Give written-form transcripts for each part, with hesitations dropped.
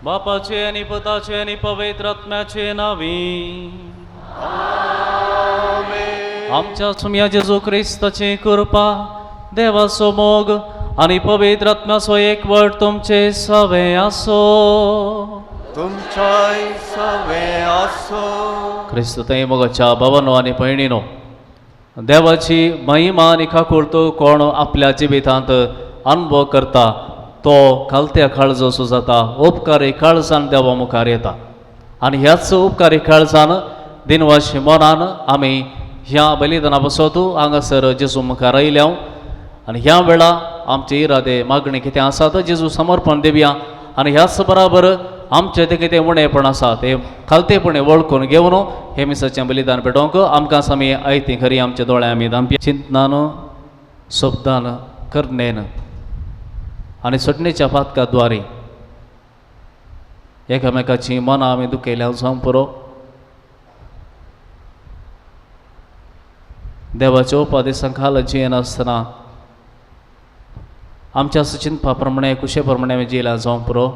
बापाचे आनी पुताचे आनी पवित्र आत्म्याचे नांवी आमच्या सुम्या जेजू क्रिस्ताची कृपा, देवाचो मोग आनी पवित्र आत्म्याचो एकवट तुमचे सवे आसो. तुमच्याय सवे आसो. क्रिस्त थंय मोगाच्या भावानो आनी भयणीनो, देवाची महिमा आनी काकुळटो कोण आपल्या जिवितांत अनुभव करता तो खालत्या काळजोसो जाता, उपकारी काळजान देवा मुखार येता. आनी ह्याच उपकारी काळजान दिनवाशी मनान आमी ह्या बलिदाना बसोतू हांगासर जेजू मुखार आयल्या. आनी ह्या वेळा आमचे इरादे मागणी कितें आसा तो जेजू समर्पण दिवया. आनी ह्याच बराबर आमचे ते कितें उणेपण आसा ते खालतेपणे वळखून घेवन हे मिसाचें बलिदान पेटोवंक आमकां आमी आयती खरी आमच्या दोळ्या आमी धांपया. चिंतनान, शब्दान, करणेन आनी सोडणेच्या पातका द्वारे एकामेकाची मनां आमी दुखयल्या जावंक पुरो. देवाच्या उपदेशां खाला जियेनासतना आमच्या चिंतपा प्रमाणे कुशे प्रमाणे आमी जियेल्या जावंक पुरो.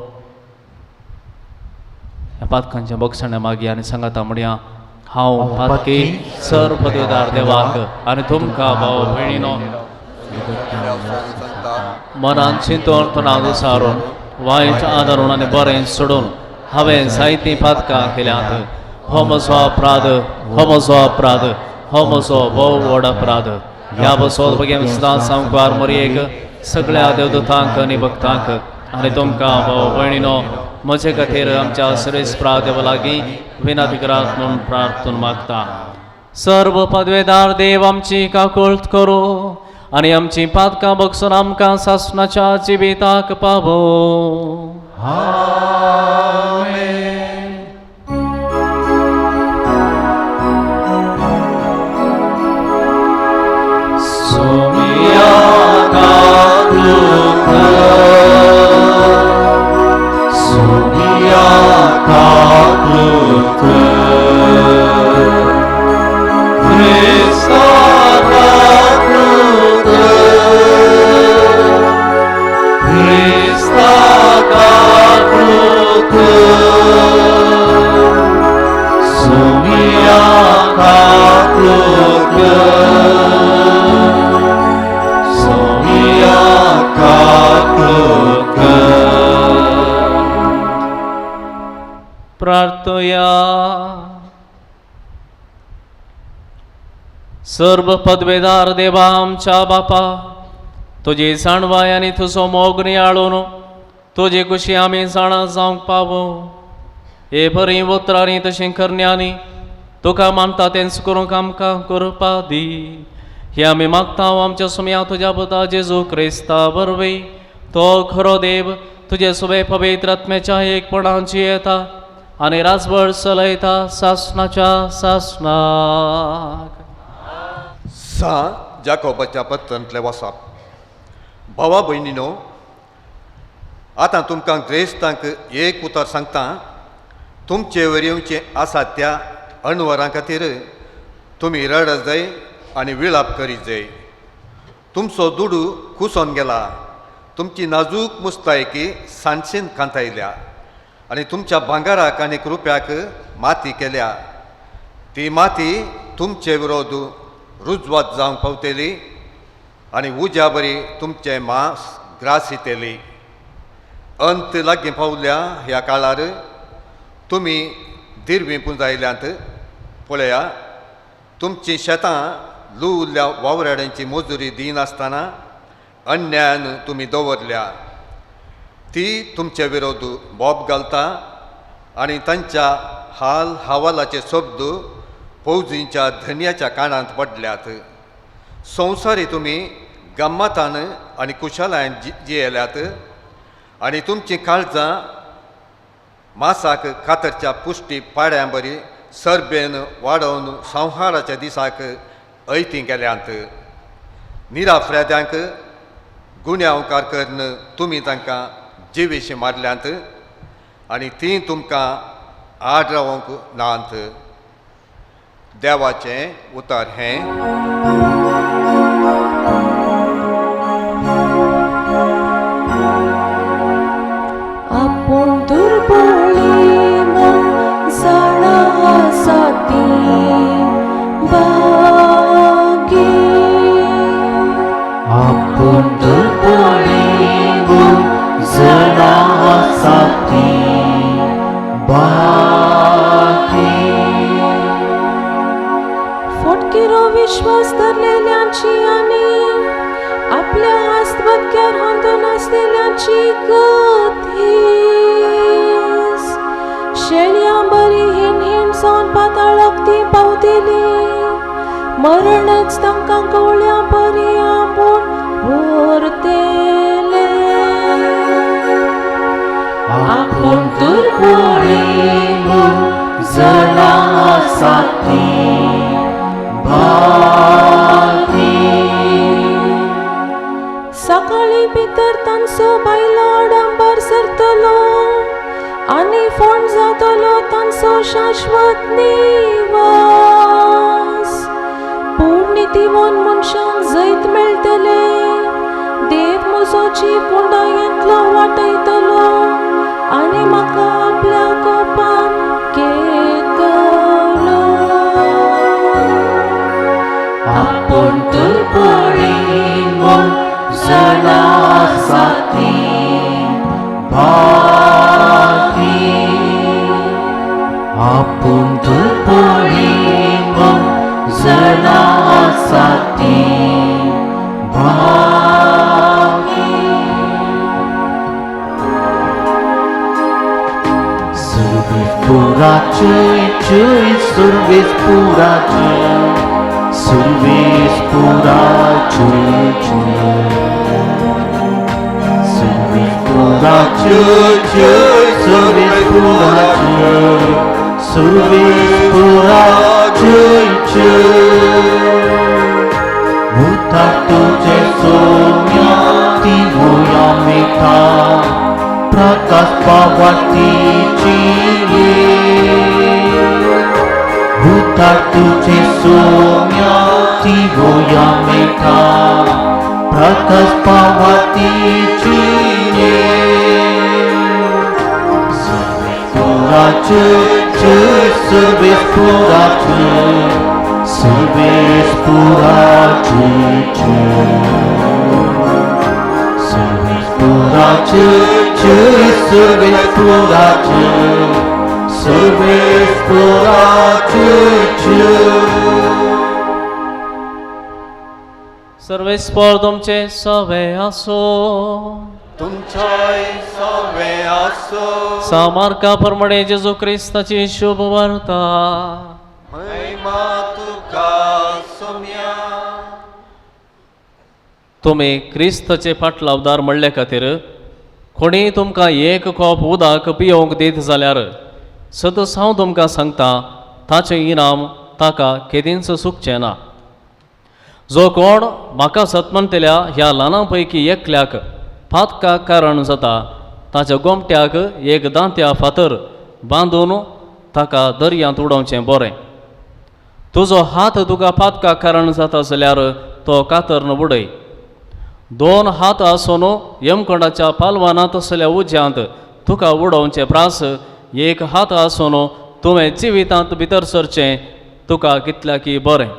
ह्या पातकांच्या बक्षाणे मागीर आनी सांगाता म्हणया, हांव पातकी सर पदवीदार देवाक आनी तुमकां भाव भयणीनो मनान चिंतून तोंडाक सारून वायट आदारून आनी बरें सोडून हांवें जायतीं पातकां केल्यांत. हो म्हजो अपराध, हो म्हजो अपराध, हो म्हजो भोव व्हड अपराध. ह्या बसोत बगे सदां सामकार मोरयेक सगळ्या देवदूतांक आनी भक्तांक आनी तुमकां भाव भयणीनो म्हजे खातीर आमच्या सुरेश देवा लागीं विनंती करात म्हूण प्रार्थना मागता. सर्व पदवेदार देव आमची काकुळट करूं आनी आमची पातकां बगसून आमकां सासणाच्या जिविताक पावो. सोमिया काकुळट कर, सोमिया काकुळट कर, क्रिस्ता काकुळट कर, क्रिस्ता काकुळट कर, सोमिया काकुळट कर, सोमिया काकुळट कर. प्रार्थया. सर्व पदवेदार देवा आमच्या बापा, तुजी जाणवाय आनी तुजो मोग नियाळून तुजी खुशी आमी जाणा जावंक पावो. हे बरीं उतरांनी तशें करण्यांनी तुका मानता तेंच करूंक आमकां कृपा दी. हे आमी मागता आमच्या सुम्या तुज्या पुता जेजू क्रिस्ता वरवीं. तो खरो देव तुजे सुबे पवित्र आत्म्याच्या एकपणाची येता आनी राजवट चलयता सासणाच्या सासणाक. सा जाकोबाच्या पत्रांतलें वसाप. भावा भयणीनो, आतां तुमकां ग्रेस्तांक एक उतर सांगता, तुमचे वयर येवचें आसा त्या अणवरां खातीर तुमी रडत जाय आनी विळाप करीत जाय. तुमचो दुडू कुसोन गेला, तुमची नाजूक मुस्तायकी सांडशीन कांतायल्या आनी तुमच्या भांगराक आनी रुप्याक माती केल्या. ती माती तुमचे विरोध रुजवात जावंक पावतली आनी उज्या बरी तुमचें मांस ग्रास येतली. अंत लागीं पावल्या ह्या काळार तुमी दिरवीं पुंजायल्यांत. पळया, तुमचीं शेतां लुवल्ल्या वावराड्यांची मजुरी दिनासतना अन्यायान तुमी दवरल्या. ती तुमचे विरोध बोब घालता आनी तांच्या हाल हवालाचे शब्द फौजींच्या धनयाच्या कानांत पडल्यात. संवसारी तुमी गम्मतान आनी कुशलायन जियेल्यात आनी तुमचीं काळजां मासाक कातरच्या पुश्टी पाड्यां बरी सरबेन वाडोवन संहाराच्या दिसाक ऐतीं गेल्यांत. निराफ्र्याद्यांक गुन्यांवकार करून तुमी तांकां जिवीशी मारल्यांत आनी तीं तुमकां आड रावंक नात. देवाचें उतर हें. आपूण दुर्बळ गत हीच. शेळयां बरी हीण हीण जावन पाताळाक ती पावतली, मरणच तांकां गवळ्यां बरी आंबून व्हरतलें. आपूण दुर्बळी म्हूण जळां आसा ती भागी. सकाळीं भितर तांचो बायलो आडंबर सरतलो आनी फोंड जातलो तांचो शाश्वत निवास. पूण नितीवन मनशांक जैत मेळटलें, देव म्हजो जीव कुंडायेंतलो वाटयतलो आनी म्हाका आपल्या कोपान घेतलो. आपूण दुर्बळी म्हूण जळां आसा ती भागी. आपूण दुर्बळी म्हूण जळां आसा ती भागी. Service pura chui chui, service pura chui, service pura chui chui, service pura chui chui, service pura chui, service pura chui chui. Muta तुझे सोम्या ती मोया मिठा प्रकाश पावतीची ये. भूता तुझे सोम्या ती मोया मिठा प्रकाश पावतीची ये. Pura chui chui, service pura chui, service pura chui chui, service pura chui chui, service pura chui, service pura chui chui. सर्वेस्पर तुमचे सवे आसो. तुमच्याय सवे आसो. सामार्का प्रमाणे जेजू क्रिस्ताची शुभ वार्ता. महिमा तुका सोम्या. तुमी क्रिस्ताचे फाटलावदार म्हणले खातीर कोणीय तुमकां एक कोप उदक पियोवंक दीत जाल्यार सदस हांव तुमकां सांगता, ताचें इनाम ताका केदींच चुकचें ना. जो कोण म्हाका सतमनतल्या ह्या ल्हानां पैकी एकल्याक पातकाक कारण जाता, ताच्या गोमट्याक एक दांत्या फातर बांदून ताका दर्यांत उडोवचें बरें. तुजो हात तुका पातकाक कारण जाता जाल्यार तो कातरन उडय. दोन हात आसून यमकोंडाच्या पालवानांत तसल्या उज्यांत तुका उडोवचें प्रास एक हात आसून तुवें जिवितांत भितर सरचें तुका कितल्याकी बरें.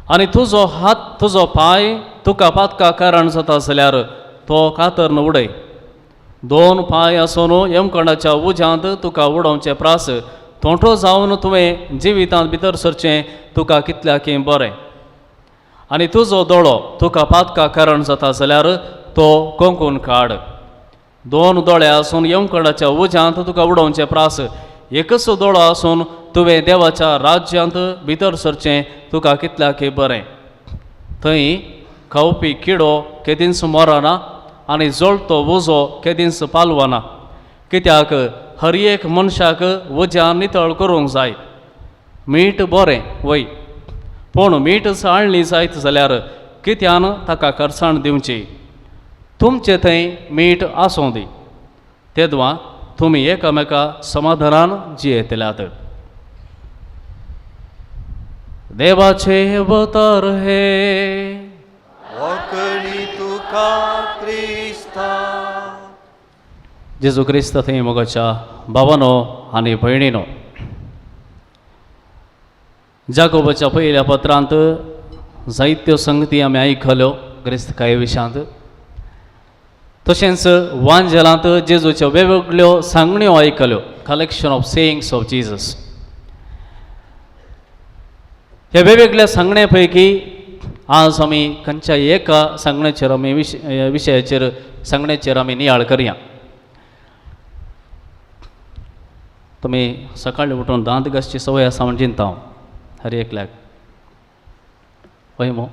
आनी तुजो हात तुजो पांय तुका पातका कारण जाता जाल्यार तो कातरन उडय. दोन पांय आसून यमकोंडाच्या उज्यांत तुका उडोवचें प्रास तोंठो जावन तुवें जिवितांत भितर सरचें तुका कितल्याकी बरें. आनी तुजो दोळो तुका पातका कारण जाता जाल्यार तो कोंकून काड. दोन दोळे आसून यमकोंडाच्या उज्यांत तुका उडोवचें प्रास एकच दोळो आसून तुवें देवाच्या राज्यांत भितर सरचें तुका कितल्याकी बरें. थंय खावपी किडो केदींच मरना आनी जळतो उजो केदींच पालवना. कित्याक हर एक मनशाक उज्यान नितळ करूंक जाय. मीठ बरें वय, पूण मीठ चाळणी जायत जाल्यार कित्यान ताका खरसाण दिवची? तुमचे थंय मीठ आसूं दी, तेदवा तुमी एकामेका समाधानान जियेतल्यात. देवाचे अवतार हे. वकणी तुका क्रिस्ता. जेजू क्रिस्त थंय मोगाच्या भावानो आनी भयणीनो, जाकोबाच्या पयल्या पत्रांत जायत्यो संगती आमी आयकल्यो क्रिस्तकाये विशांत. तशेंच वांजेलांत जेजूच्यो वेगवेगळ्यो सांगण्यो आयकल्यो, collection of sayings of Jesus. ह्या वेगवेगळ्या सांगण्या पैकी आज आमी खंयच्या एका सांगण्याचेर आमी विशयाचेर सांगण्याचेर आमी नियाळ करया. तुमी सकाळी उठून दांत घासची संवय आसा म्हण चिंता हांव हर एकल्याक हय मो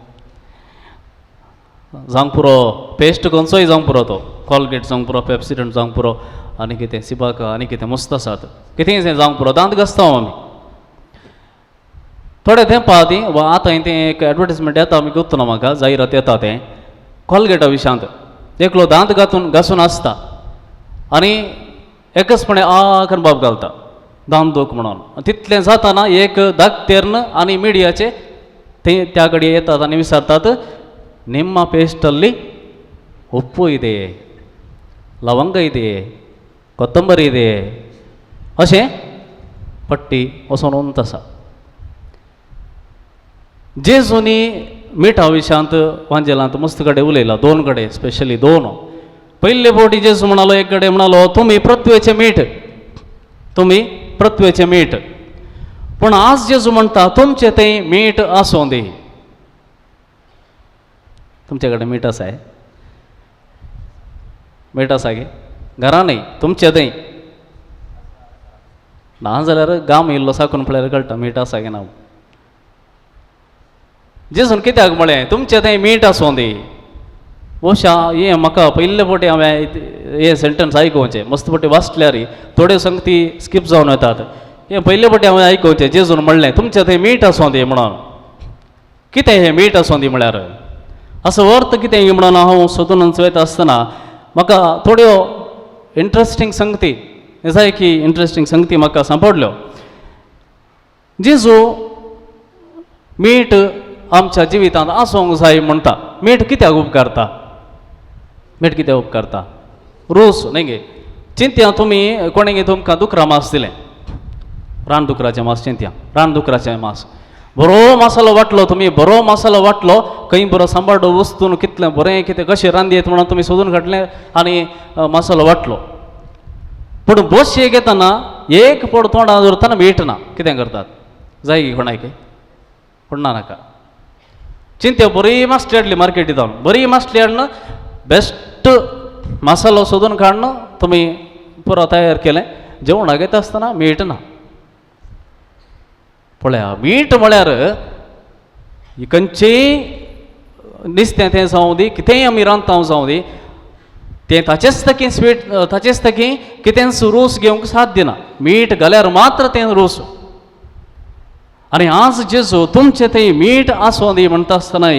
जावंक पुरो पेस्ट खंयचोय जावंक पुरो, तो कॉलगेट जावंक पुरो, पेप्सिडंट जावंक पुरो, आनी कितें सिबाक आनी कितें मस्त आसात कितेंय जावंक पुरो, दांत घासता हांव आमी. थोडे तेंपा आदीं वा आतां तें एक एडवर्टीजमेंट येता आमी गुत्तना म्हाका जायरात येता तें कॉलगेटा विशयांत एकलो दांत घातून घासून आसता आनी एकचपणे आ करून बाब घालता दांत दूख म्हणून. तितलें जाताना एक दाक्तेर्न आनी मिडियाचे ते त्या कडेन येतात आनी विचारतात निम्मा पेस्टಲ್ಲಿ ಉಪ್ಪು ಇದೆಯೇ, ಲವಂಗ ಇದೆಯೇ, ಕೊತ್ತಂಬರಿ ಇದೆಯೇ अशें पट्टी वचोन उंत आसा. जेजूनी मिठा विशयांत वांजेलांत मस्त कडेन उलयला, दोन कडेन स्पेशली दोन. पयले फावटी जेजू म्हणालो एक कडेन म्हणालो तुमी पृथ्वेचें मीठ, तुमी पृथ्वेचें मीठ. पूण आज जेजू म्हणटा तुमचें तें मीठ आसूं दी. तुमचे कडेन मीठ आसा? मीठ आसा गे घरा न्हय तुमचें थंय ना जाल्यार गाम इल्लो साकून पळल्यार कळटा मीठ आसा गे ना. जेजून कित्याक म्हळें तुमचें थंय मीठ आसूं दी? बोशा हें म्हाका पयले फावटी हांवें हें सेंटन्स आयकोवचें, मस्त फावटी वाचल्यार थोड्यो संगती स्कीप जावन वतात. हें पयले फावटी हांवें आयकोवचें जेजून म्हणलें तुमचें थंय मीठ आसूं दी म्हणून. कितें हें मीठ आसूं दी म्हळ्यार असो अर्थ कितें म्हणून हांव सोदून वयता आसतना म्हाका थोड्यो इंट्रस्टींग संगती जाय की इंट्रस्टींग संगती म्हाका सांपडल्यो. जेजू मीठ आमच्या जिवितांत आसूंक जाय म्हणटा. मीठ कित्याक उपकारता? मीठ कित्याक उपकारता? रोस न्हय गे. चिंतया तुमी कोणें तुमकां दुकरा मांस दिलें, रान दुकराचें मांस चिंतया, रान दुकराचें मांस बरो मसालो वांटलो, तुमी बरो मसालो वांटलो, खंय बरो सांबाळो वस्तून कितलें बरें कितें कशें रांदयेत म्हणून तुमी सोदून काडलें आनी मसालो वांटलो. पूण बोशयेक येतना एक पोड तोंडा दवरतना मीठ ना, कितें करतात? जाय की कोणाक पूण ना नाका. चिंत्या बरी मासली हाडली मार्केटी जावन, बरी मासली हाडून बेस्ट मसालो सोदून काडून तुमी पुरो तयार केलें, जेवणाक येता आसतना मीठ ना. पळया मीठ म्हळ्यार खंयचेय नुस्तें तें जावं दी, कितेंय आमी रांदता जावं दी, तें ताचेच तकी स्वीट ताचेच तकी कितेंच रोस घेवंक साथ दिना, मीठ घाल्यार मात्र तें रोस. आनी आज जेजू तुमचें तें मीठ आसूं दी म्हणटा आसतनाय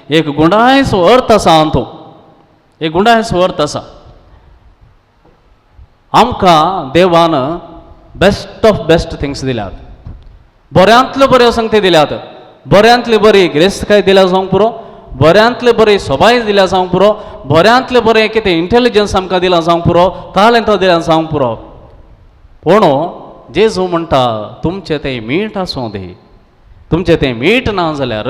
एक गुंडायचो अर्थ आसा, हातूंत एक गुंडायचो अर्थ आसा. आमकां देवान बेस्ट ऑफ बेस्ट थिंग्स दिल्यात, बऱ्यांतल्यो बऱ्यो संगती दिल्यात, बऱ्यांतली बरी गिरेस्तकाय दिल्या जावंक पुरो, बऱ्यांतले बरी सोबाय दिल्या जावंक पुरो, बऱ्यांतले बरें कितें इंटेलिजन्स आमकां दिलां जावंक पुरो, तालेंत दिल्या जावंक पुरो. पूण जेजू म्हणटा तुमचें तें मीठ आसूं दी, तुमचें तें मीठ ना जाल्यार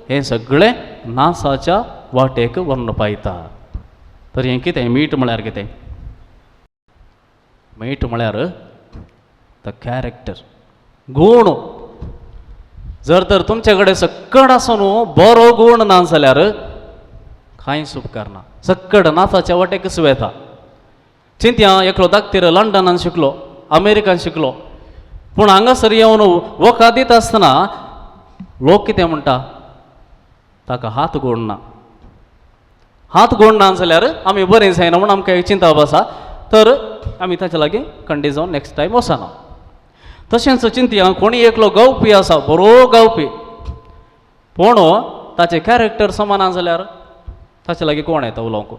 हें सगळें नासाच्या वाटेक व्हरून पायता. तर हें कितें मीठ म्हळ्यार कितें? मीठ म्हळ्यार the character, गूण. जर तर तुमचे कडेन सक्कड आसून बरो गूण ना जाल्यार कांयच उपकारना, सक्कड नाथाच्या वाटेकच वेता. चिंतया एकलो दाक्तेर लंडनान शिकलो, अमेरिकान शिकलो, पूण हांगासर येवन वखद दिता आसतना लोक कितें म्हणटा? ताका हात गोड ना. हात गोड ना जाल्यार आमी बरें जायना म्हूण आमकां एक चिंता आसा, तर आमी ताच्या लागीं खंडीत जावन नेक्स्ट टायम वचना. तशेंच चिंतया कोणी एकलो गावपी आसा, बरो गावपी, पूण ताचें कॅरेक्टर समा ना जाल्यार ताचे लागीं कोण येता उलोवंक?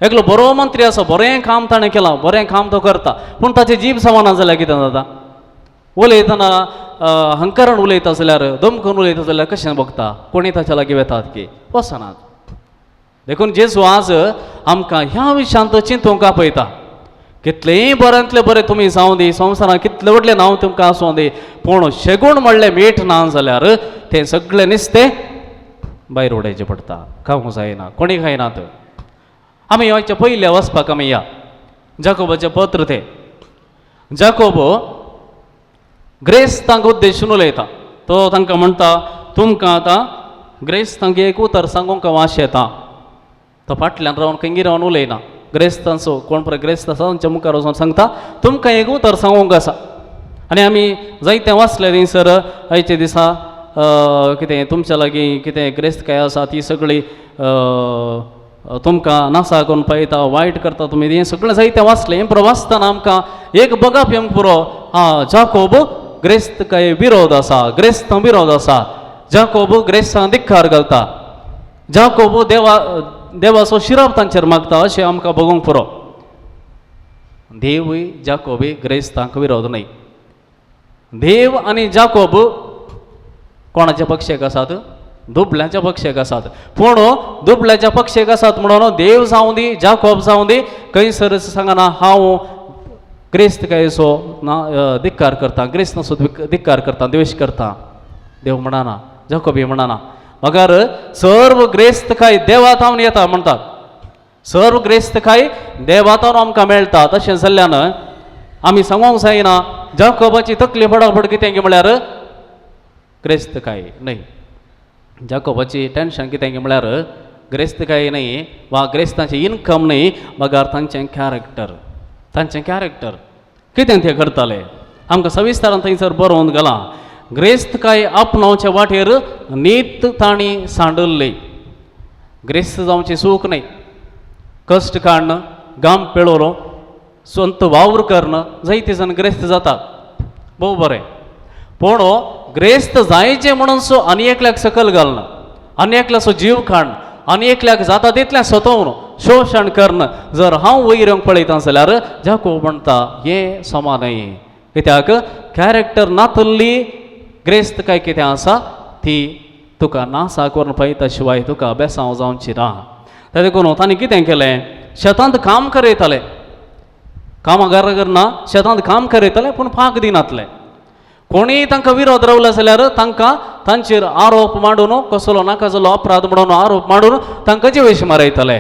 एकलो बरो मंत्री आसा, बरें काम ताणें केलां, बरें काम तो करता, पूण ताचें जीब समा ना जाल्यार कितें जाता? उलयतना हंकारान उलयता जाल्यार, दमकून उलयता जाल्यार कशें भोगता? कोणी ताच्या लागीं वेतात की वचनात. देखून जेजू आज आमकां ह्या विशयांत चिंतूंक आपयता. कितलेंय बऱ्यांतलें बरें तुमी जावं दी, संवसारांत कितलें व्हडलें नांव तुमकां आसूं दी, पूण शेगूण म्हणलें मीठ ना जाल्यार तें सगळें नुस्तें भायर उडयचें पडटा, खावंक जायना, कोणी खायनात. आमी वयच्या पयल्या वचपाक आमी या जाकोबाचें पत्र तें. जाकोब ग्रेस्तांक उद्देशून उलयता, तो तांकां म्हणटा तुमकां आतां ग्रेस्तांक एक उतर सांगूंक हांव आशेतां. तो फाटल्यान रावन खंय रावन उलयना, ग्रेस्तांचो कोण पळय ग्रेस्त आसा तांच्या मुखार वचून सांगता तुमकां एक उतर सांगूंक आसा. आनी आमी जायतें वाचलें थंयसर आयच्या दिसा कितें तुमच्या लागीं कितें ग्रेस्तकाय आसा ती सगळी तुमकां नासा करून पळयता, वायट करता तुमी, हें सगळें जायतें वाचलें. हें पुरो वाचतना आमकां एक बघप येवंक पुरो, आं जाकोब ग्रेस्तकाय विरोध आसा, ग्रेस्तां विरोध आसा, जाकोब ग्रेस्तां धिक्कार घालता, जाकोब देवा देवाचो शिराप तांचेर मागता अशें आमकां बघूंक पुरो. देवूय जाकोबी ग्रेस्तांक विरोध न्हय. देव आनी जाकोब कोणाच्या पक्षेक आसात? दुबळ्यांच्या पक्षेक आसात. पूण दुबळ्याच्या पक्षेक आसात म्हणून देव जावं दी जाकोब जावं दी खंयसर सांगना हांव ग्रेस्तकायेचो ना धिक्कार करता, ग्रेस्तांचो धिक्कार करता, द्वेश करता. देव म्हणना, जाकोबी म्हणना. मगर सर्व ग्रेस्तकाय देवा थावन येता म्हणटात, सर्व ग्रेस्तकाय देवा थावन आमकां मेळटा. तशें जाल्ल्यान आमी सांगूंक जायना जाकोबाची तकली फटाफट कितें म्हळ्यार ग्रेस्तकाय न्हय. जाकोबाची टेंशन कितें म्हळ्यार ग्रेस्तकाय न्हय वा ग्रेस्तांची इनकम न्हय, मगर तांचें कॅरेक्टर, तांचें कॅरेक्टर कितें ते करताले आमकां सविस्तारान थंयसर बरोवन घालां. ग्रेस्तकाय आपणावचे वाटेर नीत तांणी सांडल्ली. ग्रेस्त जावची सूख न्हय, कश्ट काडण, गाम पेळोवलो, स्वंत वावर करणं, जायते जाण ग्रेस्त जातात, भोव बरें. पूण ग्रेस्त जायचें म्हणून सो आनी एकल्याक सकयल घालना, आनी एकल्याचो जीव काडण, आनी एकल्याक जाता तितलें सतोवन शोशण करण जर हांव वयर येवंक पळयता जाल्यार जाको म्हणटा हें समा न्हय. कित्याक कॅरेक्टर नातल्ली ग्रेस्त काय कितें आसा ती तुका नासा करून पळयता शिवाय तुका बेसांव जावची ना. ते देखून तांणी कितें केलें, शेतांत काम करयताले, कामां घरा करना शेतांत काम करयताले पूण पाक दिनातले. कोणीय तांकां विरोध रावलो जाल्यार तांकां तांचेर आरोप मांडून कसलो नाका जालो अपराध म्हणून आरोप मांडून तांकां जिवेश मारयताले.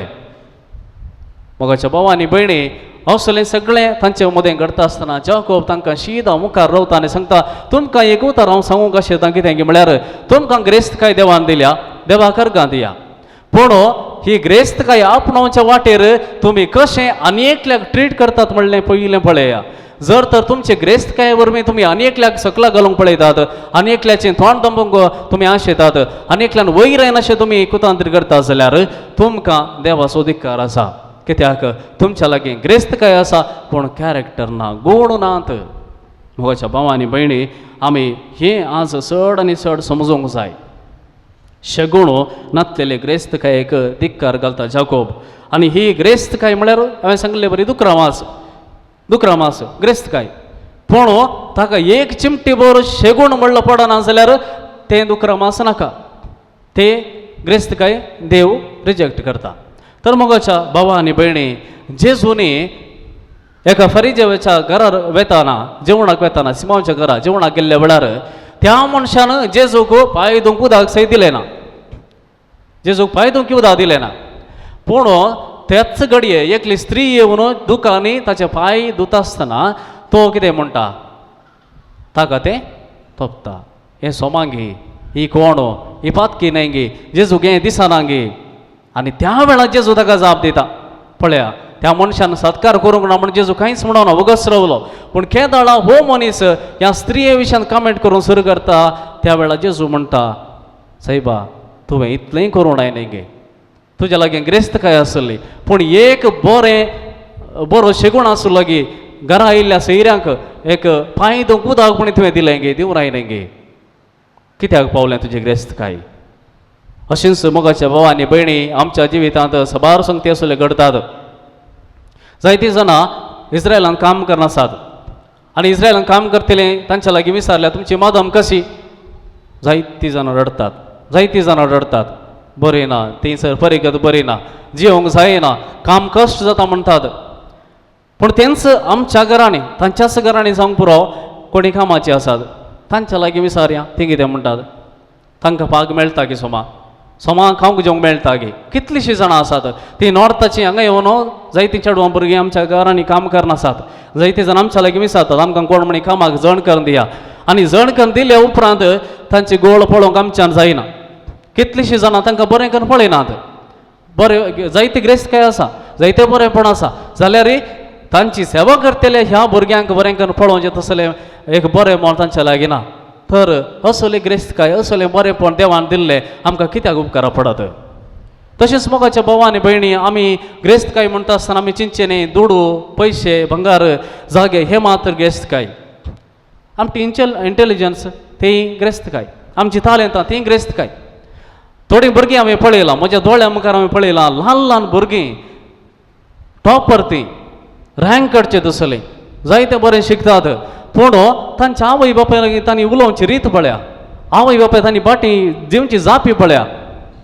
मोगाच्या भाव आनी भयणी, असलें सगळें तांचे मदें घडटा आसतना जाकोब तांकां शीदा मुखार रावता आनी सांगता तुमकां एक उतर हांव सांगूंक अशें कितें म्हळ्यार तुमकां ग्रेस्तकाय देवान दिल्या, देवा कर्गां दिया, पूण ही ग्रेस्तकाय आपणावच्या वाटेर तुमी कशें आनी एकल्याक ट्रीट करतात म्हणलें पयलें पळया. जर तर तुमचे ग्रेस्तकाये वरवीं तुमी आनी एकल्याक सकला घालूंक पळयतात, आनी एकल्याचें तोंड दंबूंक तुमी आशेतात, आनी एकल्यान वयर येनाशें तुमी कुतांत्री करता जाल्यार तुमकां देवाचो धिक्कार आसा. कित्याक तुमच्या लागीं ग्रेस्तकाय आसा पूण कॅरेक्टर ना, गूण नात. मोगाच्या भाव आनी भयणी, आमी हें आज चड आनी चड समजूंक जाय. शेगुण नातलेले ग्रेस्तकायेक धिक्कार घालता जाकोब. आनी ही ग्रेस्तकाय म्हळ्यार हांवें सांगिल्ले बरी दुकरां मास, दुकरां मास ग्रेस्तकाय. पूण ताका एक चिमटी भर शेगूण म्हणलो पडना जाल्यार तें दुकरां मास नाका, ते ग्रेस्तकाय देव रिजेक्ट करता. तर मोगाच्या भावा आनी भयणी, जेजूनी एका फरिजेवाच्या घरार वेताना, जेवणाक वेताना, सिमांवच्या घरा जेवणाक गेल्ल्या वेळार त्या मनशान जेजूक पांय धुवंक उदक सयत दिलें ना, जेजूक पांय धुवंक उदक दिलें ना. पूण त्याच घडये एकली स्त्री येवन दुकांनी ताचे पांय धुता आसतना तो कितें म्हणटा, ताका तें तोपता, हें सोमांगी, ही कोण, ही पातकी न्हय गे, जेजूक हें दिसना गे. आनी त्या वेळार जेजू ताका जाप दिता. पळया त्या मनशान सत्कार करूंक ना म्हण जेजू कांयच म्हणना, वगस रावलो. पूण केदाळा हो मनीस ह्या स्त्रिये विशयान कमेंट करूंक सुरू करता त्या वेळार जेजू म्हणटा, सायबा तुवें इतलेंय करूंक जायना गे, तुज्या लागीं ग्रेस्तकाय आसली पूण एक बरें बरो शेगूण आसूं लागीं घरा आयिल्ल्या सैऱ्यांक एक पांय धुवंक उदक पूण तुवें दिलें गे, दिवंक जायना गे, कित्याक पावलें तुजें ग्रेस्तकाय. अशेंच मोगाच्या भाव आनी भयणी, आमच्या जिवितांत सबार संगती असले घडटात. जायतीं जाणां इस्रायलान काम करनासात आनी इस्रायलान काम करतले तांच्या लागीं विचारल्या तुमची मादम कशी, जायतीं जाणां रडटात, जायतीं जाणां रडटात, बरें ना थंयसर परिगत बरी ना, जिवंक जायना, काम कश्ट जाता म्हणटात. पूण तेंच आमच्या घरांनी तांच्याच घरांनी जावंक पुरो कोणी कामाची आसात तांच्या लागीं विचारया तीं कितें म्हणटात, तांकां पाग मेळटा गी, सोमा सोमा खावंक जेवंक मेळटा गी. कितलींशीं जाणां आसात तीं नॉर्थाचीं हांगा येवन जायतीं चेडवां भुरगीं आमच्या घरांनी काम करनासात. जायतीं जाणां आमच्या लागीं विचारतात आमकां कोण म्हणी कामाक जण करून दिया, आनी जण करून दिल्या उपरांत तांची गोळ पळोवंक आमच्यान जायना. कितलींशीं जाणां तांकां बरें करून पळयनात. बरें जायते ग्रेस्तकाय आसा, जायते बरेंपण आसा, जाल्यार तांची सेवा करतले ह्या भुरग्यांक बरें करून पळोवचें तसलें एक बरें म्हण तांच्या लागीं ना. तर असले ग्रेस्तकाय असलें बरेंपण देवान दिल्लें आमकां कित्याक उपकारा पडत? तशेंच मोगाच्या भाव आनी भयणी, आमी ग्रेस्तकाय म्हणटा आसतना आमी चिंतचें न्ही दुडू पयशे भंगार जागे हे मात्र ग्रेस्तकाय. आमची इंटेलिजन्स ती ग्रेस्तकाय, आमची तालेंतां ती ग्रेस्तकाय. थोडीं भुरगीं हांवें पळयलां, म्हज्या दोळ्या मुखार हांवें पळयलां, ल्हान ल्हान भुरगीं टॉपर, ती रँक काडचे तसले जायते बरें शिकतात, पूण तांच्या आवय बापाय लागीं तांणी उलोवची रीत पळया, आवय बापाय तांणी बाटी दिवची जापी पळया.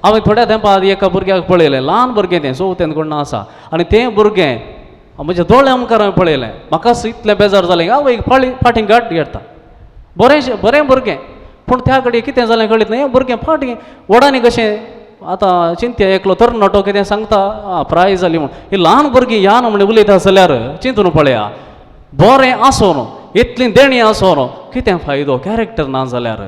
हांवें थोड्या तेंपा आदी एका भुरग्याक पळयलें, ल्हान भुरगें तें चवथेन कोण आसा, आनी तें भुरगें म्हज्या दोळ्या मुखार हांवें पळयलें. म्हाका इतलें बेजार जालें, आवयक फाटीं गांठ घेता, बरें बरें भुरगें, पूण त्या कडेन कितें जालें कळीत न्हय. भुरगें फाटीं व्हडांनी कशें आतां चिंत्या एकलो तरणाटो कितें सांगता प्राय जाली म्हूण, ही ल्हान भुरगीं ह्या न्हू म्हण उलयता जाल्यार चिंतून पळया, बरें आसून इतलीं देणीं आसून कितें फायदो? कॅरेक्टर ना जाल्यार,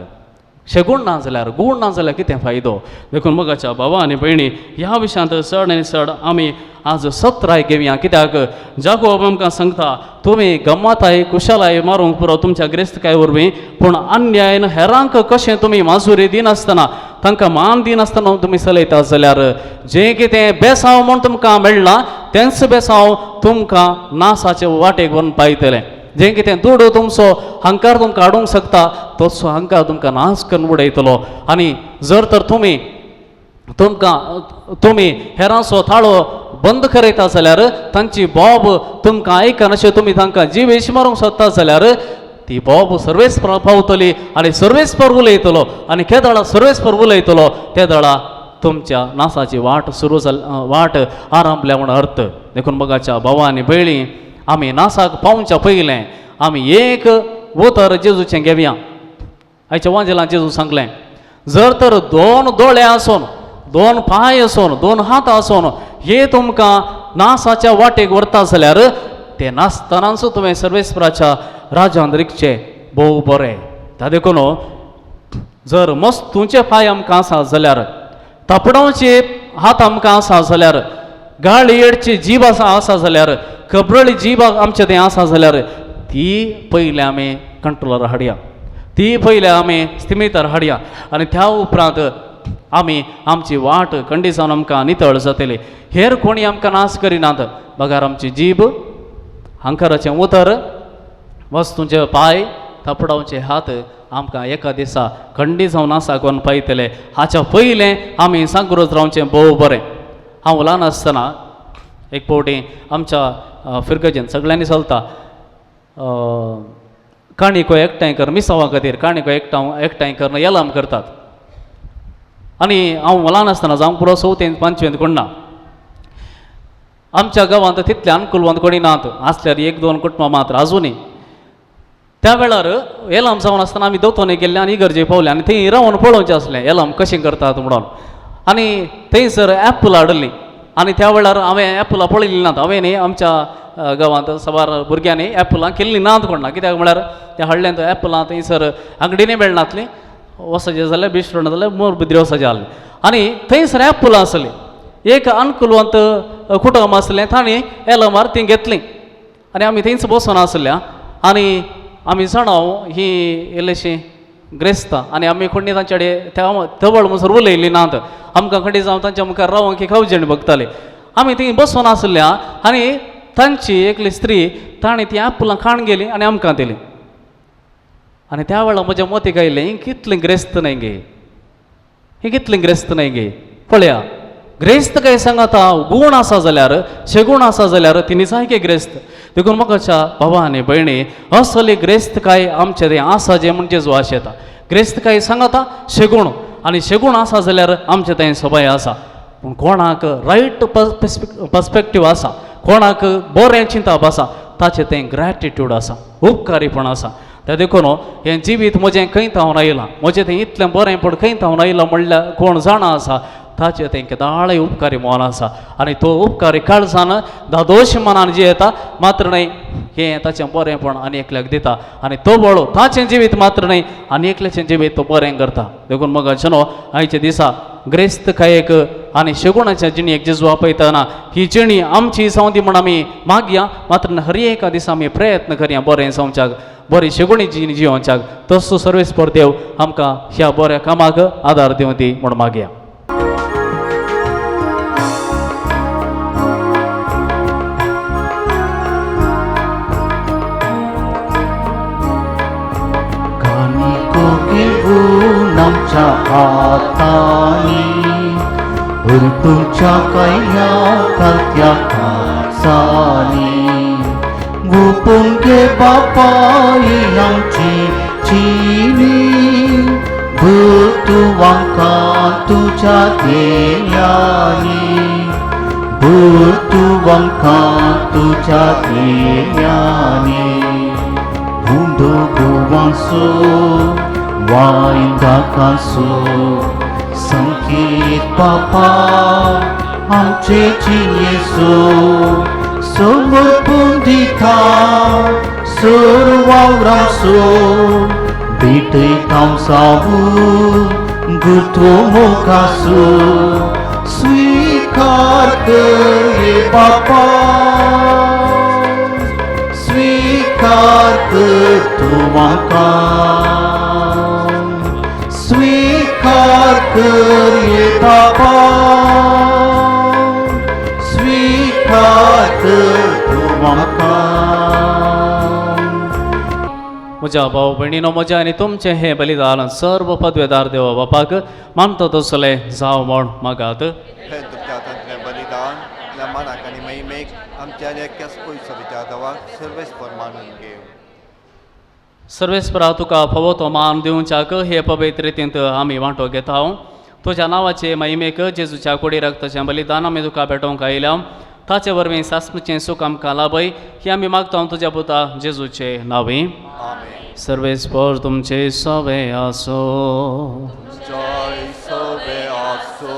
शेगूण ना जाल्यार, गूण ना जाल्यार कितें फायदो? देखून मोगाच्या भावा आनी भयणी, ह्या विशयांत चड आनी चड आमी आज सत्राय घेवया. कित्याक जागोब आमकां सांगता, तुमी गम्मताय कुशलाय मारूंक पुरो तुमच्या ग्रेस्तकाय वरवीं, पूण अन्यायन हेरांक कशें तुमी माजुरी दिनासतना, तांकां मान दिनासतना तुमी चलयता जाल्यार जें कितें बेसांव म्हूण तुमकां मेळ्ळां तेंच बेसांव तुमकां नासाचे वाटेक व्हरून पायतलें. जें कितें दुडू तुमचो हंकार तुमकां हाडूंक शकता तसो हंकार तुमकां नाश करून उडयतलो. आनी जर तर तुमी तुमकां तुमी हेरांचो थाळो बंद करयता जाल्यार, तांची बोब तुमकां आयकनाशें तुमी तांकां जिवेश मारूंक सोदता जाल्यार ती बोब सर्वेस्पर पावतली आनी सर्वेस्पर उलयतलो, आनी केदळा सर्वेस्पर उलयतलो तेदळा तुमच्या नासाची वाट सुरू जाल, वाट आरंभल्या म्हूण अर्थ. देखून मोगाच्या भावा आनी भयणी, आमी नासाक पावच्या पयलें आमी एक उतर जेजूचें घेवया. आयच्या वांजेलान जेजू सांगलें, जर तर दोन दोळे आसून, दोन पांय आसून, दोन हात आसून हे तुमकां नासाच्या वाटेक व्हरता जाल्यार ते नासतनाच तुवें सर्वेस्पराच्या राजान रिगचें भोव बरें. ता देखून जर मस्तूचे पांय आमकां आसा जाल्यार, तापडावचे हात आमकां आसा जाल्यार, गाळी येडची जीब आसा आसा जाल्यार, कबरळी जीब आमचे तें आसा जाल्यार ती पयलें आमी कंट्रोलार हाडया, ती पयलें आमी स्थिमितार हाडया, आनी त्या उपरांत आमी आमची वाट खंडीत जावन आमकां नितळ जातली. हेर कोणी आमकां नाश करिनात, बगार आमची जीब, हंकाराचें उतर, वस्तूंचे पांय, थपडावचे हात आमकां एका दिसा खंडीत जावन नासाक व्हरून पायतले. हाच्या पयलें आमी जागृत रावचें भोव बरें. हांव ल्हान आसतना एक फावटी आमच्या फिरगजेन सगळ्यांनी चलता काणिको एकठांय कर, मिसांवा खातीर काणिको एकठांय करून एलाम करतात. आनी हांव ल्हान आसतना, जावं पुरो चवथेंत पांचवेंत कोण ना, आमच्या गांवांत तितले अनुकुलवंत कोणी नात, आसल्यार एक दोन कुटुंबां मात्र आजुनूय. त्या वेळार एलाम जावन आसतना आमी दोतोनी गेल्ले आनी इगर्जे पावले आनी थंय रावन पळोवचें आसलें एलाम कशें करतात म्हणून. आनी थंयसर एप्पल हाडली आनी त्या वेळार हांवें एप्पलां पळयलीं नात. हांवें न्ही आमच्या गांवांत साबार भुरग्यांनी एप्पलां केल्लीं नात कोण ना, कित्याक म्हळ्यार तें हाडलें तो एप्पलां थंयसर आंगडीनी मेळनातलीं, वचचें जाल्यार बिश्टोण जाल्यार मोर बुद्री वचचें आहलें. आनी थंयसर एप्पलां आसलीं, एक अनुकुलवंत कुटुंब आसलें, तांणी एलामार तीं घेतलीं आनी आमी थंयच बसून आसल्या. आनी आमी जाणा ही इल्लीशी ग्रेस्तां आनी आमी कोणी तांचे कडेन त्या तवळ म्हणसर उलयली नात, आमकां खंडी जावं तांच्या मुखार रावंक की खावजेण बगताली. आमी थंय बसून आसल्या आनी तांची एकली स्त्री ताणें ती एप्पलां खाण गेली आनी आमकां दिली. आनी त्या वेळार म्हज्या मतीक आयलें, ही कितली ग्रेस्त न्हय गे, ही कितली ग्रेस्त न्हय गे. पळया ग्रेस्त काय सांगता, गूण आसा जाल्यार, शेगूण आसा जाल्यार तिणी सारकें ग्रेस्त. देखून म्हाकाच्या बाबा आनी भयणी, असली ग्रेस्त काय आमचें तें आसा जें म्हणजे जो आश येता ग्रेस्त काय सांगता शेगूण, आनी शेगूण आसा जाल्यार आमचें तें सबाय आसा. पूण कोणाक रायट पर्सपेक्टीव आसा, कोणाक बरें चिंतप आसा, ताचें तें ग्रॅटिट्यूड आसा, उपकारीपण आसा. त्या देखून हें जिवीत म्हजें खंय थावन आयलां, म्हजें तें इतलें बरें पूण खंय थावन आयलां म्हणल्यार कोण जाणा आसा ताचें तें केदाळय उपकारी मन आसा आनी तो उपकारी काळजान धादोश मनान जियेता मात्र न्हय हें ताचें बरेंपण आनी एकल्याक दिता आनी तो बळो ताचें जिवीत मात्र न्हय आनी एकल्याचें जिवीत तो बरें करता. देखून मगाचें आयच्या दिसा ग्रेस्तकायेक आनी शेगुणाच्या जिणेक जेजू आपयतना ही जिणी आमची जावं दी म्हूण आमी मागया, मात्र हर एका दिसा आमी प्रयत्न करया बरें जावच्याक, बरी शेगुणी जिणी जियोवच्याक. तसो सर्वेस्पर देव आमकां ह्या बऱ्या कामाक आदार दिवं दी म्हूण मागया. आमच्या हातांनी उरतुच्या कया खात्या कासानी गुपून घे बापाई आमची चिनी भुतुवांका तुझ्या देण्यानी भुतुवांका तुझ्या देण्यानी हुंडो गोवांसो वायंदाकासो संकेत बापा आमचे जियेसो समर्पून दिता सर वावरासो भेटयता सावू गुरतो मोखासो स्वीकार कर हे बापा स्वीकार कर तूं म्हाका स्वीकार कर ये बाबा स्वीकार कर तूं म्हाका. म्हज्या भाव भयणीनो म्हज्या आनी तुमचें हें बलिदान सर्व पदवेदार देवा बापाक मानता तसलें जावं म्हूण मागात. हें तुमच्या हातांतलें बलिदान ह्या मानाक आनी महिमेक आमच्या आनी एक्याच पयसो विचारदावाक सर्वेस्पर मानून घेव. सर्वेस्परा तुका फावो तो मान दिवच्याक हे पवित्र रितींत आमी वांटो घेता. तुज्या नांवाचे महिमेक जेजूच्या कुडी रक्ताचें बलिदान आमी तुका भेटोवंक आयल्या, ताचे वरवीं सासणीचें सूख आमकां लाभय हें आमी मागता तुज्या पुता जेजूचे नांवी. आमेन. सर्वेस्पर तुमचे सवे आसो. तुमच्याय सवे आसो.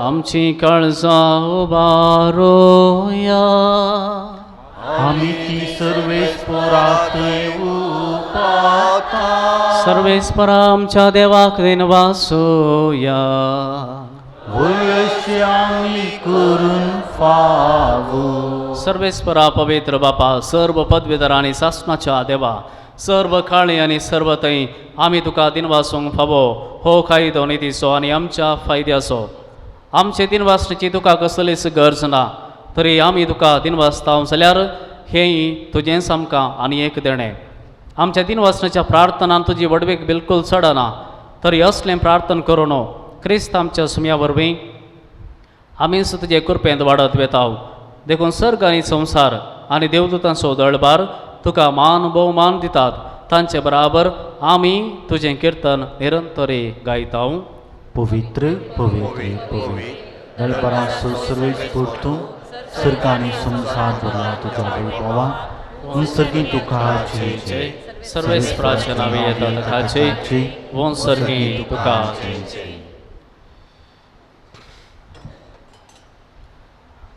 आमची काळजां उबारोया. आमी ती सर्वेस्परांतय उपाता. सर्वेस्परा आमच्या देवाक दिनवासोया. वयशी आमी करून फावो. सर्वेस्परा पवित्र बापा सर्व पदवीधर आनी सासणाच्या देवा सर्व काळी आनी सर्व थंय आमी तुका दिनवासूंक फावो हो कायदो नितीचो आनी आमच्या फायद्याचो. आमचे दिनवासणेची तुका कसलीच गरज ना तरी आमी तुका दिनवासता जाल्यार हेंय तुजेंच आमकां आनी एक देणें. आमच्या दिनवासण्याच्या प्रार्थनान तुजी व्हडवीक बिलकूल चडना तरी असलें प्रार्थना करूं न्हू क्रिस्त आमच्या सुम्या वरवीं आमीच तुजे कृपेंत वाडत वेता. देखून सर्ग आनी संवसार आनी देवदूतांचो दळबार तुका मान भोवमान दितात, तांचे बराबर आमी तुजें किर्तन निरंतरी गायता. पवित्र पवित्र पवित्र दळबारांचो सर्वेस्पर तूं सर्ग आनी संवसार भरला तुज्या वैभवान सर्गी तुका जय जय. सर्वेस्पराच्या नांवे येता ताचे वंसर्गी तुका जय जय.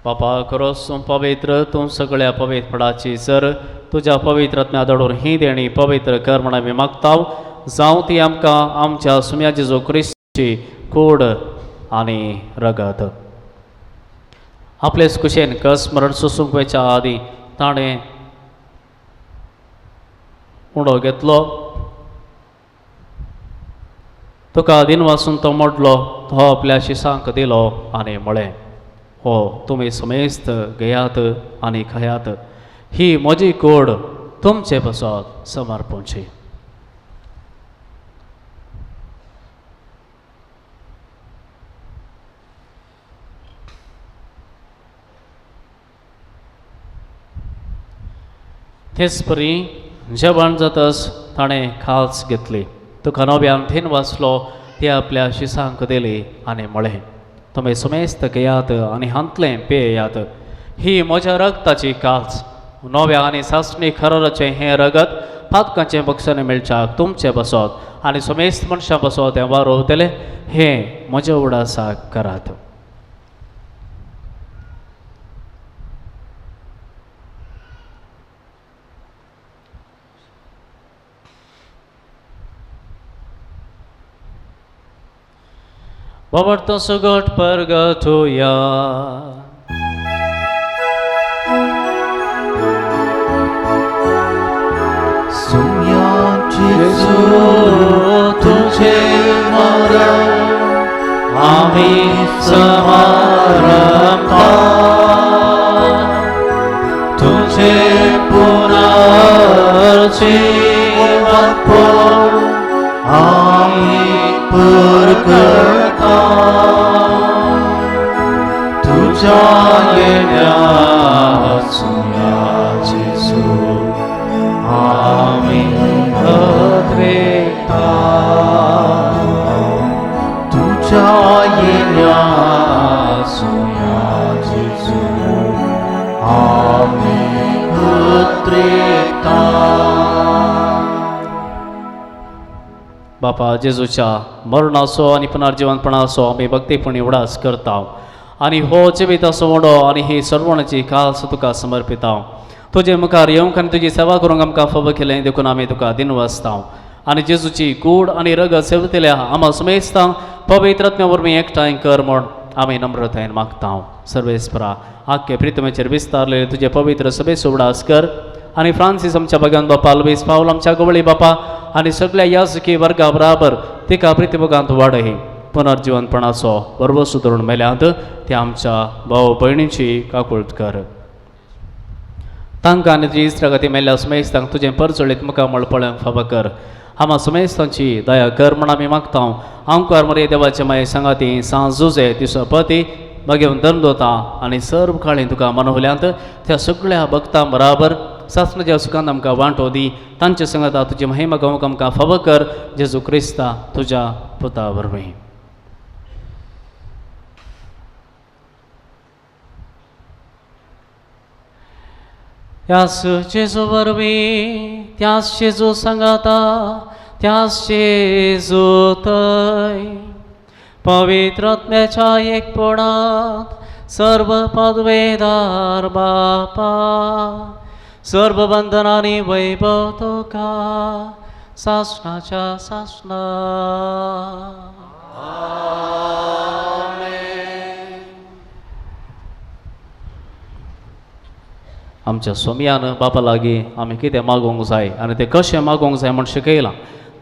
बापा खरोच पवित्र तूं सगळ्या पवित्रपणाची जर तुज्या पवित्र आत्म्या धाडून ही देणी पवित्र कर म्हण आमी मागता. जावं ती आमकां आमच्या सुम्या जेजू क्रिस्ताची कूड आनी रगत. आपलेच कुशेन कस मरण सोसूंक वयच्या आदीं ताणें उडो घेतलो, तुका दिनवासून तो मोडलो, तो आपल्या शिसांक दिलो आनी म्हळें, हो तुमी समेस्त घेयात आनी खायात, ही म्हजी कूड तुमचे पासत समर्पणची. तेच परी जेवण जातच ताणें खाल्स घेतली, तुका नव्यान थेन वाचलो, ती आपल्या शिसांक दिली आनी म्हळें, तुमी समेस्त घेयात आनी हांतलें पेयात, ही म्हज्या रगताची काल्स, नव्या आनी सासणी खरराचें हें रगत पातकांचें बक्षांनी मेळच्याक तुमचें बसत आनी समेस्त मनशां बसत हें वारोवतलें हें म्हज्या उडासाक करात. बाबा सुगट परगटुया. जेजू तुझे मरण आमी समारंभा तुझे पुनर्जीवनपण आमी परगटा तुझ्या येण्याचुया जेजू आमी अद्रेता तुझ्या येण्याचुया जेजू आमी अद्रेता. बापा जेजूच्या मरणाचो आनी पुनर्जिवनपणाचो आमी भक्तीपणी उडास करता आनी हो जिविताचो वडो आनी ही सर्वणाची खास तुका समर्पिता. तुजे मुखार येवंक आनी तुजी सेवा करूंक आमकां फावो केलें देखून आमी तुका दिनवासता आनी जेजूची कूड आनी रगत सेवतल्या आमा समेस्तां पवित्र आत्म्या वरवीं एकठांय कर म्हूण आमी नम्रतायेन मागता. सर्वेस्परा आख्खे प्रितमेचेर विस्तारलेले तुजे पवित्र सभेचो उडास कर आनी फ्रांसीस आमच्या भगवान बापा, लुईस पावल आमच्या गवळी बापा आनी सगळ्या याजकी वर्गा बराबर तिका प्रितिमुखांत वाडय पुनर्जिवनपणाचो बरवसो धरून मेल्यांत ते आमच्या भाव भयणीची काकूळत कर. तांकां आनी तुजी इस्त्रागती मेल्ल्या समेस्तांक तुजें परजळीत मुखामळ पळोवंक फावो कर. आमा समेस्तांची दया कर म्हूण आमी मागता. आमकार मरे देवाचे माये सांगाती सांज जुजे दिसपती मागीर धर्मदोता आनी सर्व काळी तुका मनवल्यांत त्या सगळ्या भक्तां बराबर सासणाच्या सुखान आमकां वांटो दी. तांचे सांगाता तुजी महिमा गावंक आमकां फावो कर जेजू क्रिस्ता तुज्या पुता वरवीं. त्यास जेजू वरवीं, त्यास जेजू सांगाता, त्यास जेजू थंय पवित्र आत्म्याच्या एकपणांत सर्व पदवेदार बापा सर्व बंधनांनी वैभव तुका सासणाच्या सासणा. आमच्या सोमयान बापा लागीं आमी कितें मागोवंक जाय आनी तें कशें मागोवंक जाय म्हूण शिकयलां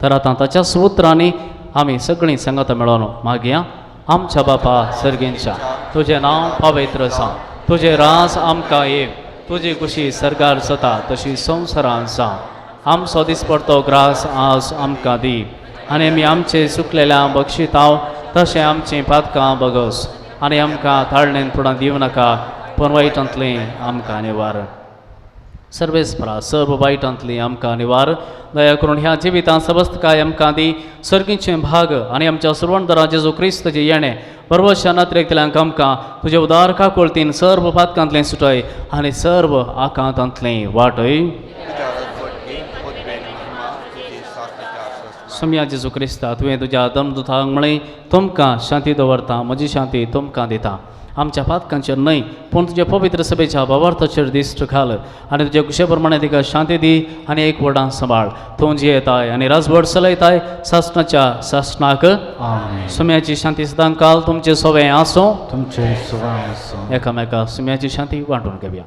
तर आतां ताच्या उतरांनी आमी सगळीं सांगाता मेळोन मागया. आमच्या बापा सर्गींच्या तुजें नांव पवित्र जावं, तुजें राज आमकां येव, तुजी खुशी सरकार जाता तशी संवसारान जावं. आमचो दिसपडतो ग्रास आज आमकां दी आनी आमी आमचे चुकलेल्या बक्षिताव तशें आमचीं पातकां बगस आनी आमकां ताळणेन फुडां दिवं नाका पूण वायटांतलें आमकां निवार. सर्वेस्परा सर्व वायटांतली आमकां निवार. दया करून ह्या जिवितांत सबस्तकाय आमकां दी सर्गीचें भाग आनी आमच्या सुरवणदरा जेजू क्रिस्तचें येणें बरवशा नात्रेकतल्यांक आमकां तुजे उदार काकुळतीन सर्व पातकांतलें सुटय आनी सर्व आकांतांतलें वाटय. सोम्या जेजू क्रिस्ता तुवें तुज्या दमदुतांक म्हळें तुमकां शांती दवरता, म्हजी शांती तुमकां दिता. आमच्या पातकांचेर न्हय पूण तुज्या पवित्र सभेच्या भावार्थाचेर दिश्ट घाल आनी तुज्या कुशे प्रमाणे तिका शांती दी आनी एक वडां सांबाळ. तूं जियेताय आनी राजवट चलयताय सासणाच्या सासणाक. सुम्याची शांती सदां काल तुमचे सोवे आसूं, तुमचे सोवे आसूं. एकामेका सुम्याची शांती वांटून घेवया.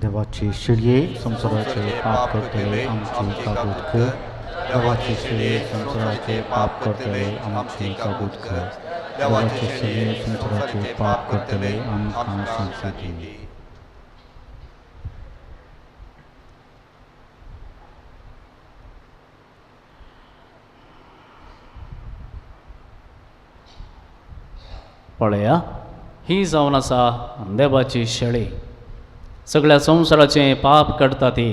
देवाची शिळये संवसाराचे पाप करतले आमची काबूत कर. देवाची शिळये संवसाराचे पाप करतले आमची काबूत कर. देवाची शिळये संवसाराचे पाप करतले आमकां शांती दी. पळया ही जावन आसा देवाची शेळी, सगळ्या संवसाराचें पाप काडटा ती.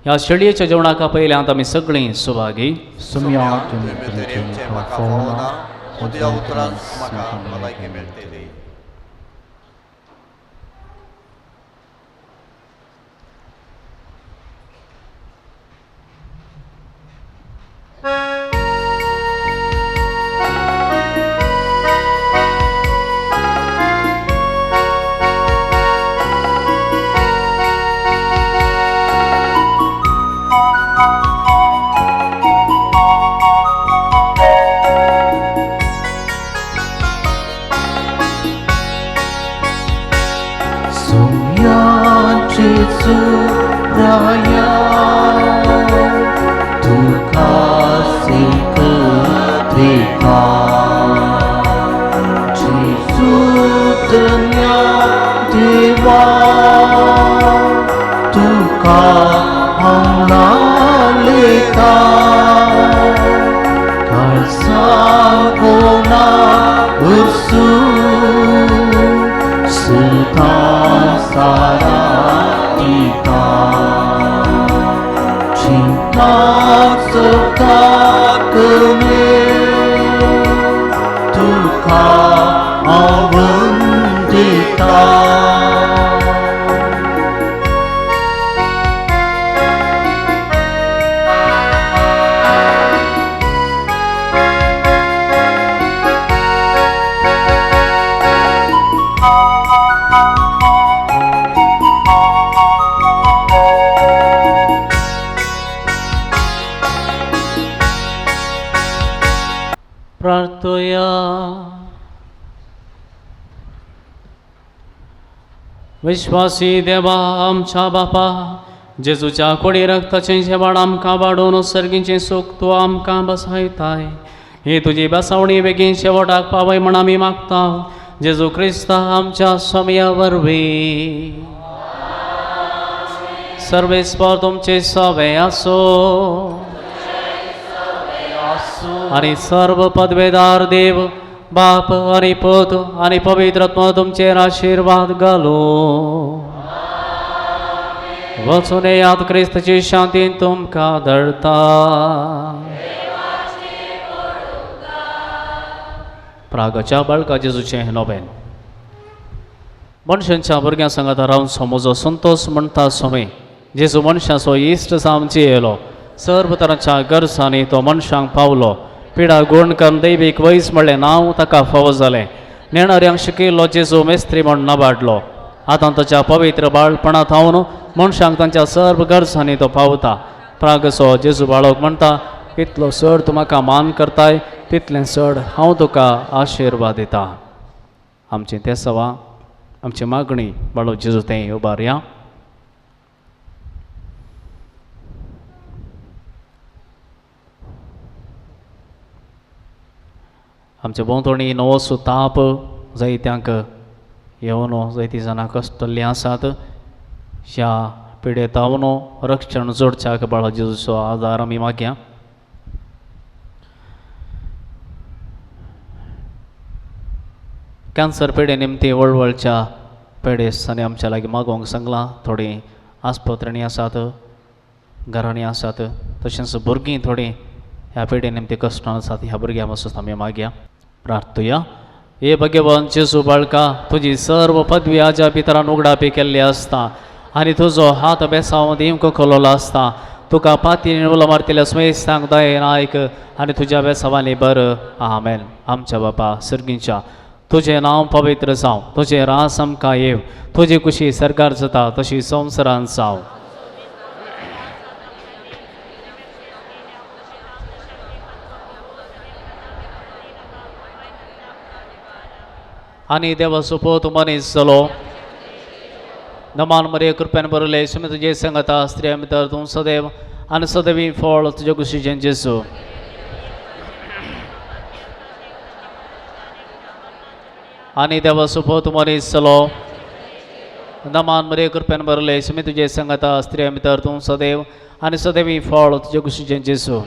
ह्या शेळयेच्या जेवणाक पयल्यांत आमी सगळीं सुभागी. सुम्या तुमचे म्हाका फावना, तुज्या उतरान म्हाका भलायकी मेळटली. जेजू राया तुका सिकत्रिका जेजू धन्या देवा तुका हांव नालेता काळसा उर्सू सदां सारा दिता चिंता सदा कमे तुका हांव वंदिता. प्रार्थया. विश्वासी देवा आमच्या बापा जेजूच्या कोडी रक्ताचें जेवण आमकां वाडोवन सर्गीचें सूख तूं आमकां बसायताय. ही तुजी बसावणी बेगीन शेवटाक पावय म्हण आमी मागता जेजू क्रिस्ता आमच्या स्वामया वरवीं. सर्वेस्पर तुमचे सवे आसो आनी सर्व पदवेदार देव बाप आनी पूत आनी पवित्र आत्मो तुमचेर आशिर्वाद घालो. वचून येयात क्रिस्ताची शांती तुमकां धरता. प्रागच्या बाळका जेजूचें नोबेन. मनशांच्या भुरग्यां सांगात रावन समजो संतोष म्हणटा स्वामी जेजू मनशाचो इश्ट जावन येयलो. सर्व तरांच्या गरजांनी तो मनशांक पावलो. पिडा गुण करून दैवीक वैज म्हणलें नांव ताका फावो जालें. नेणाऱ्यांक शिकयल्लो जेजू मेस्त्री म्हण नाबाडलो. आतां ताच्या पवित्र बाळपणा थावन मनशांक तांच्या सर्व गरजांनी तो पावता. प्रागसो जेजू बाळक म्हणटा इतलो चड तूं म्हाका मान करताय तितलें चड हांव तुका आशिर्वाद दिता. आमचें तें सवा आमची मागणी बाळो जेजू तें उबारया. आमच्या भोंवतणी नवोसो ताप जायत्यांक येवन जायतीं जाणां कश्टल्लीं आसात. ह्या पिडेतावन रक्षण जोडच्याक बाळा जेजूचो आदार आमी मागया. कॅन्सर पिडे निमती वळवळच्या पेडेसांनी आमच्या लागीं मागोवंक सांगलां. थोडीं आस्पत्र्यांनी आसात, घरांनी आसात, तशेंच भुरगीं थोडीं ह्या पिडे निमती कश्टां आसात. ह्या भुरग्यां पासून आमी मागया. प्रार्थुया. हे भगवान जेजू बाळका तुजी सर्व पदवी आज्या भितरान उगडापी केल्ली आसता आनी तुजो हात बेसांव दिवंक खोलोलो आसता. तुका पातीन उलो मारतल्या स्मेस्तांक दयेन आयक आनी तुज्या बेसांवांनी बरं. आमेन. आमच्या बापा सर्गींच्या तुजें नांव पवित्र जावं, तुजें रास आमकां येव, तुजी कुशी सरकार जाता तशी संवसारान जावं. आनी देवाचो पूत मनीस जालो. नमान मरे कृपेन बरले सुमी तुजे संगता स्त्रियां भितर तूं सदैव आनी सदैवी फळ तुजे कुशीचें जेजू. आनी देवाचो पूत मनीस जालो. नमान मरे कृपेन बरले सुमी तुजे संगता स्त्रियां भितर तूं सदैव आनी सदैवी फळ तुजे कुशीचें जेजू.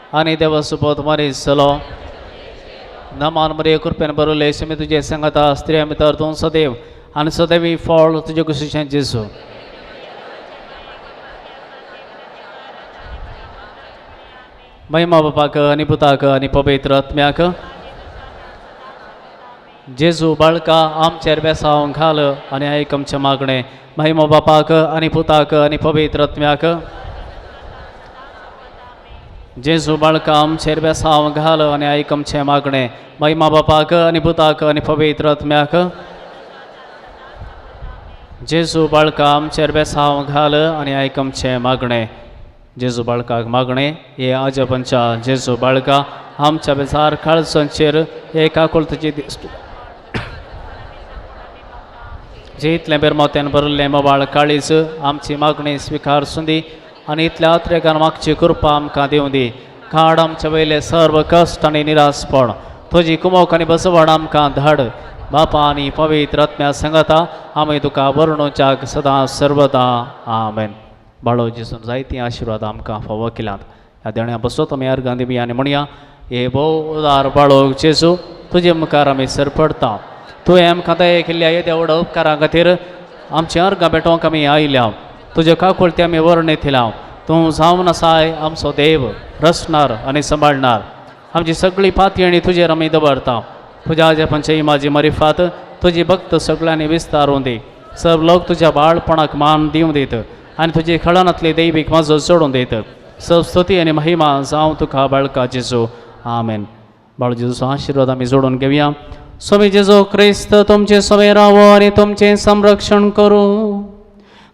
आनी देवाचो पूत मनीस जालो. नमान मरे कृपेन बरले सुमी तुजे संगता स्त्रियां भितर तूं सदैव आनी सदैवी फळ तुजे कुशीचें जेजू. महिमा बापाक आनी पुताक आनी पवित्र आत्म्याक. जेजू बाळका आमचेर बेसांव घाल आनी आयक आमचें मागणें. महिमा बापाक आनी पुताक आनी पवित्र आत्म्याक. जेजू बाळका आमचेर बेसांव घाल आनी आयक आमचें मागणें. महिमा बापाक आनी पुताक आनी पवित्र आत्म्याक. जेजू बाळका आमचेर बेसांव घाल आनी आयक आमचें मागणें. जेजू बाळकाक मागणें. हे आजोबांच्या जेजू बाळका आमच्या बेजार काळजांचेर हे काकुळतेची दिश्ट. जे इतलें बेरमोत्यान भरिल्लें मोबाळ काळीज आमची मागणी स्विकार सुंदी आनी इतल्या अत्रेगान मागची कृपा आमकां दिवं दी. काड आमचे वयले सर्व कश्ट आनी निरासपण, तुजी कुमोक आनी बसवण आमकां धाड. बापा आनी पवित्र आत्म्या सांगता आमी तुका वर्णुच्याक सदां सर्वदा. आमेन. बाळो जेजून जायतीं आशिर्वाद आमकां फावो केल्यात. ह्या देण्या बसत आमी अर्गां दिवया आनी म्हणया, हे भोव उदार बाळो जेजू, तुजे मुखार आमी सरपडटा. तुवें आमकां दया केल्ल्या येद्या व्हड उपकारां खातीर आमची अर्गां भेटोवंक आमी आयल्या. तुज्यो काकुळटी आमी वर्णितल्या. तूं जावन आसाय आमचो देव, रचणार आनी सांबाळणार. आमची सगळी पातयेणी तुजेर आमी दवरता. तुज्या जपांची म्हाजी मरिफात तुजी भक्त सगळ्यांनी विस्तारून दी. सर्व लोक तुज्या बाळपणाक मान दिवं दीत आनी तुजी खळानांतली दैवीक माजो चडून दीत. सब स्तुती आनी महिमा जावं तुका बाळका जेजू. आमेन. बाळ जेजूचो आशिर्वाद आमी जोडून घेवया. स्वामी जेजू क्रिस्त तुमचे सवे रावो आनी तुमचें संरक्षण करूं.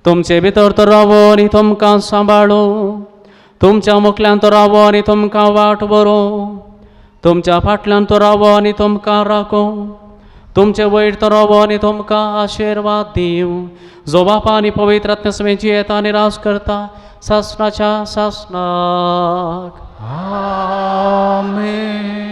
तुमचे भितर तो रावो आनी तुमकां सांबाळू. तुमच्या मुखल्यान तो रावो आनी तुमकां वाट बरोवं. तुमच्या फाटल्यान तो रावो आनी तुमकां राखूं. तुमचे वयर तो रावो आनी तुमकां आशिर्वाद दिवं, जो बापा आनी पवित्र आत्म्या समेत जियेता आनी राज करता सासणाच्या सासणाक. आमेन.